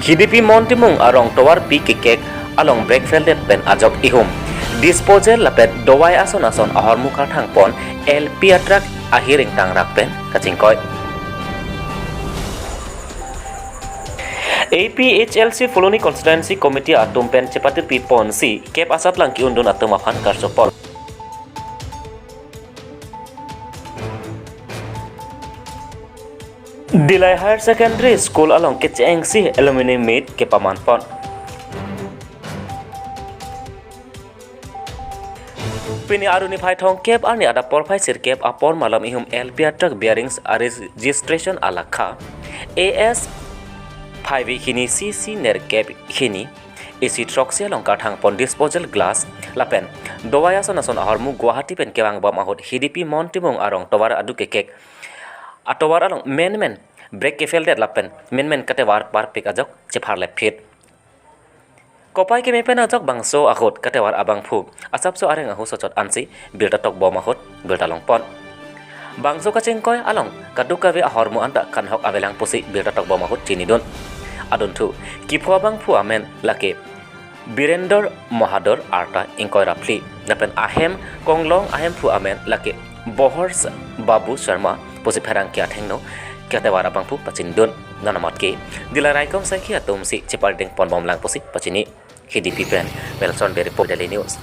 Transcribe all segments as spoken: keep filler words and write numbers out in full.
Hidipi Mon Timung arong tovar pi kekek along brake fail det pen ajok ihum, disposal lapen dawai ason ason ahormu karthang pon L P a truck ahiring tangrak pen kachingkoi. A P H L C Phuloni Constituency Committee atum pen chepatirpi ponsi kep asatlang ke-undun atum aphan karcho pon. Dillai Higher Secondary School along kechengsi alumni meet kepaman pon. Pini arni phai thomkep arni adap porphai sirkep apor malom ihum L P a truck bearings a registration alakha A S phai vi hini C C nerkep hini isi throksi along karthang pon disposal glass lapen dawai ason ason ahormu Guwahati pen kevang bom ahut Hidipi Mon Timung arong tovar adu kekek atovar along menmen brake ke-fail det lapen menmen katovar parpik ajok chepharlep phit. Kopai keme pen ajok bangso ahut katovar abangphu asapso areng ahu sochot ansi birta tok bom ahut birta long pon. Bangso kachingkoi along kadokave ahormu anta kanhok avelang pusi birta tok bom ahut chinidun. Adunthu kepho abangphu amen lake Birender Mahadur arta ingkoi ra phli. Lapen ahem konglong ahemphu amen lake Bohor Babu Sharma pusi pherangke athengno katovar abangphu pachinidun. Nanamat ke Dillai raikom saikhi atumsi chepardeng pon bomlang pusi pachini. Hidipi pen Wilson Bey report, Daily News.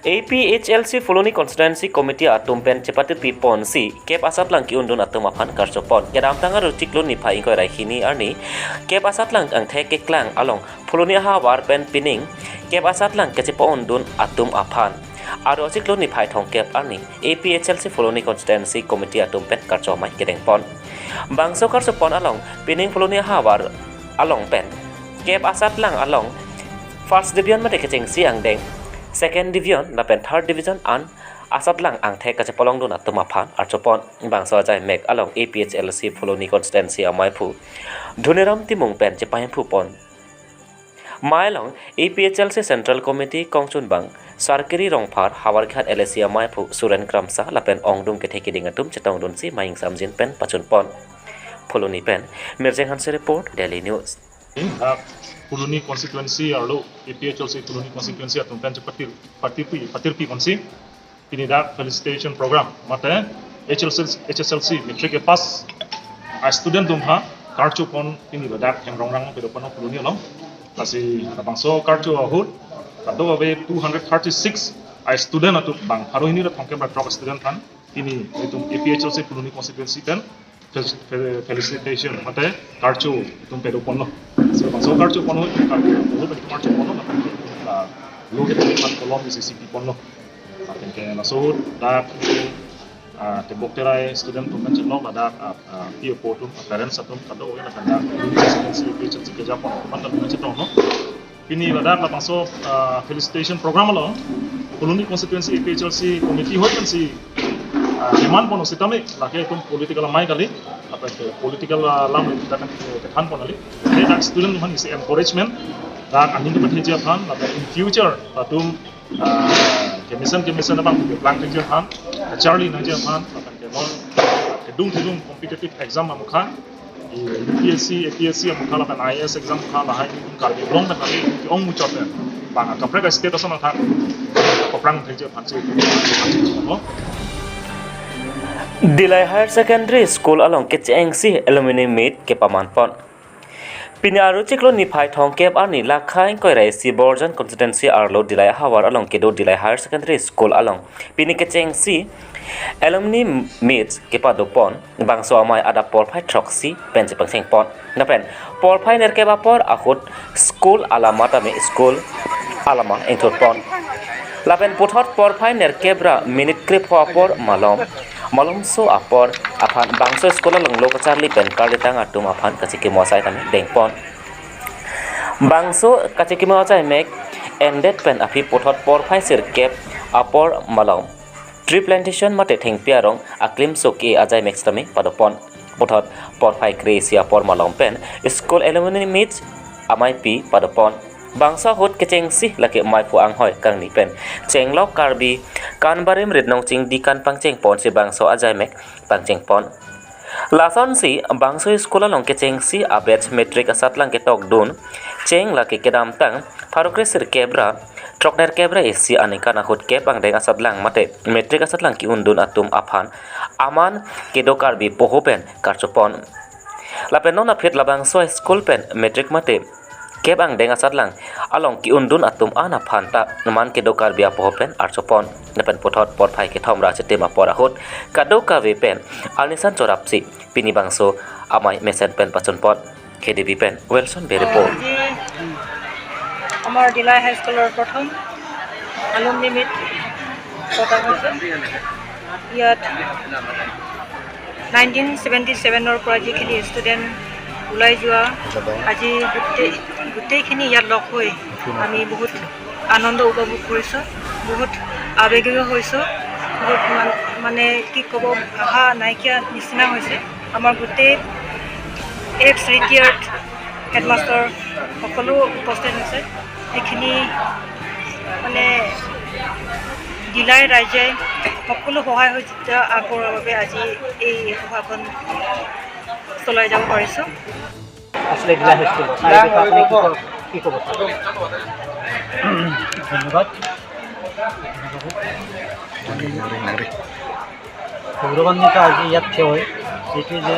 A P H L C Phuloni Constituency Committee atum pen chepatirpi ponsi kep asatlang ke-undun atum aphan karcho pon. Kedamtang arlo chiklo niphai ingkoi ra hini arni kep asatlang angthek keklang along Phuloni ahavar pen pining kep asatlang kachepa-undun atum aphan arlo chiklo niphai thomkep arni A P H L C Phuloni Constituency Committee atum pen karcho amei kedeng pon. Bangso karcho pon along pining Phuloni ahavar along pen kep asatlang along first division mate kechengsi angdeng, second division lapen third division an asatlang angthek kachepalongdun atum aphan archo pon. Bangso ajaimek along A P H L C Phuloni Constituency ameiphu Dhoniram Timung pen chepahemphu pon. Amei along A P H L C Central Committee kongchunbang Sarkiri Rongphar, Howraghat L A C ameiphu Suren Kramsa lapen ongdung kethe kiding atum chetongdunsi amei ingsamjin pen pachun pon. Phuloni pen Mirjeng Hanse report, Daily News. Dak Phuloni constituency arlo A P H L C Phuloni constituency atum pen chepatir patirpi patirpi ponsi pini dak felicitation program mate H S L C, H S L C matric pass a student atum aphan karcho pon pini ladak Hemrongrang kedo pon Phuloni along. Lasi labangso karcho ahut kadokave two hundred thirty-six a student atum bang pharo hini ra thomkep ra throk student aphan pini itum A P H L C Phuloni constituency pen fel-, fel-, felicitation mate karcho itum pado ponlo. So, labangso karcho pon ahut, karcho ahut, karcho ponlo, mate, ah, lo ke teman kolom isi isi pi ponlo. Lapen ke laso ahut dak, ah, tebok terai student atum pen chenglok ladak, ah, ah, P O atum, parents atum kadokave lapen dak constituency A P H L C keja pon atum pen chetonglo. Pini ladak labangso, ah, felicitation program along Phuloni constituency A P H L C committee hoi kansi, ah, demand pon sitame lake itum political amei kali, lapen ke political, ah, alam le kita kan ke, kethan pon kali. Jadi dak student atum aphan isi encouragement dak ahin atum theji aphan, lapen in future latum, ah, kemesen kemesen abang keplang theji aphan, kacharli nangji aphan, lapen ke non kedung kedung competitive exam amukha, U P S C, A P S C amukha lapen I A S exam amukha lahai itum Karbi Anglong pen lahai itum ke-ong muchot pen bang akaprek a-state ason athak koprang theji aphan si itum. Dillai Higher Secondary School along kechengsi alumni meet kepaman pon. Pini arlo chiklo niphai thomkep arni lakha ingkoi ra isi Borjan constituency arlo Dillai ahavar along kedo Dillai Higher Secondary School along pini kechengsi alumni meet kepado pon. Bangso amei adap porphai throksi pen chepangseng pon. Lapen porphai nerkep apor ahut school alama tame school alama ingthur pon. Lapen puthot porphai nerkep ra minute krepho apor malom, malomso apor aphan bangso school along lo kacharli pen karlitang atum aphan kachikimo asai tame deng pon. Bangso kachikimo ajaimek endet pen aphi puthot porphai sirkep apor malom tree plantation mate thengpi arong aklimso ke ajaimek sitame pado pon. Puthot porphai kre-isi apor malom pen school alumni meet ameipi padopon. Bangso ahut kechengsi lake maiphu anghoi kangni pen chenglok Karbi kanbarim rit nong chingdi kan pangchengponsi bangso ajaimek pangchengpon. Lasonsi bangso school along kechengsi a-batch matric asatlang ketokdun cheng lake kedamtang pharo kresirkep ra throknerkep ra isi aningkan ahut kep angdeng asatlang mate matric asatlang ke-undun atum aphan aman kedo Karbi poho pen karchopon. Lapen non aphi labangso school pen matric mate kep angdeng asatlang along ke-undun atum an aphan ta aman kedo Karbi apoho pen archopon. Lapen puthot porphai kethom ra chitim apor ahut kadokave pen arnisan chorapsi pini bangso amei mesen pen pachunpon. K D B pen Wilson Bey report. আজি আমাৰ ডিলাই হাইস্কুলৰ প্ৰথম alumni meet পতা হৈছে। ইয়াত nineteen seventy ছেভেনৰ পৰা যিখিনি ষ্টুডেণ্ট ওলাই যোৱা, আজি গোটেই গোটেইখিনি ইয়াত লগ হৈ আমি বহুত আনন্দ উপভোগ কৰিছোঁ, বহুত আৱেগিক হৈছোঁ, বহুত মান- মানে কি ক'ব, ভাষা নাইকিয়া নিচিনা হৈছে। আমাৰ গোটেই এক্স ৰিটায়াৰ্ড হেডমাষ্টাৰ সকলো উপস্থিত হৈছে। এইখিনি মানে ডিলাই ৰাইজে সকলো সহায় সহযোগিতা আগবঢ়োৱাৰ বাবে আজি এই সভাখন চলাই যাব পাৰিছোঁ। আছিলে ডিলাই হাইস্কুল, তাৰ বিষয়ে আপুনি কি ক'ব, কি ক'ব? ধন্যবাদ। গৌৰৱান্বিত আজি ইয়াত থিয় হৈ, যিটো যে